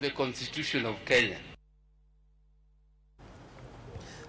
The Constitution of Kenya.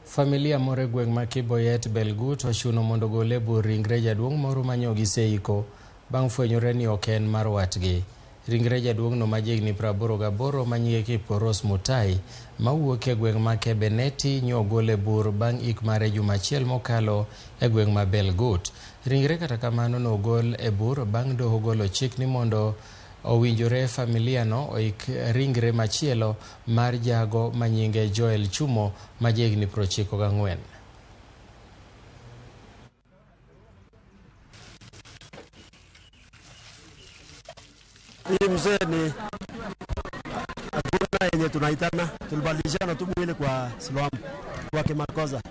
Familia moro e gweng' ma Kiboyet, Belgut ochuno mondo ogol e bur ringre jaduong' moro ma nyo giseiko bang' fwenyore ni ok en mar watgi. Ringre jaduong'no ma jahigni 88 ma nyinge Kipkoros Mutai mawuok e gweng' ma Kebeneti nyo ogol e bur bang' ik mare juma achiel mokalo e gweng' ma Belgut. Ringre kata kamano nogol e bur bang' doho golo chik ni mondo owinjore familia no oik ringre machielo mar jago ma nyinge Joel Chumo ma jahigni 94. Hii mzee ni hakuna yenye tunaitana, tulibadilishana tu mwili kwa Siloam kwa kimakosa,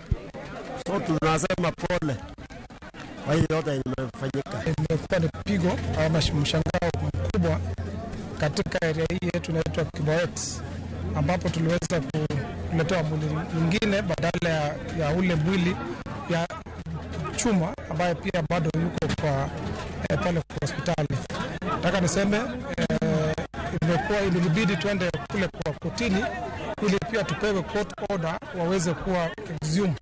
so tunasema pole kwa hii yote yenye imefanyika. Imekuwa ni pigo au mshangao mkubwa katika area hii yetu inaitwa Kiboet, ambapo tuliweza kuletewa mwili mwingine badala ya ule mwili ya chuma ambaye pia bado yuko kwa pale kwa hospitali. Nataka niseme imekuwa ilibidi tuende kule kwa kotini ili pia tupewe court order waweze kuwa exhume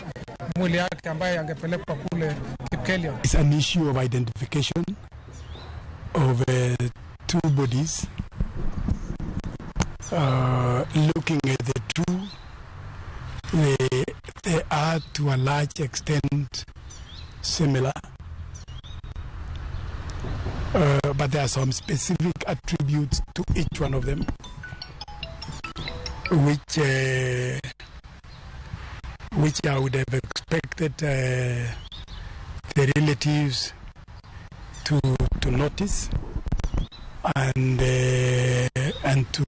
mwili yake ambaye angepelekwa kule Kipkelion. It's an issue of identification of two bodies. Looking at the two, they are to a large extent similar, but there are some specific attributes to each one of them, which I would have expected the relatives to notice and to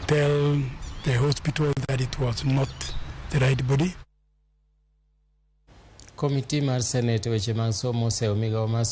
tell the hospital that it was not the right body. Komiti mar Senate weche mag somo oseyo migawo mar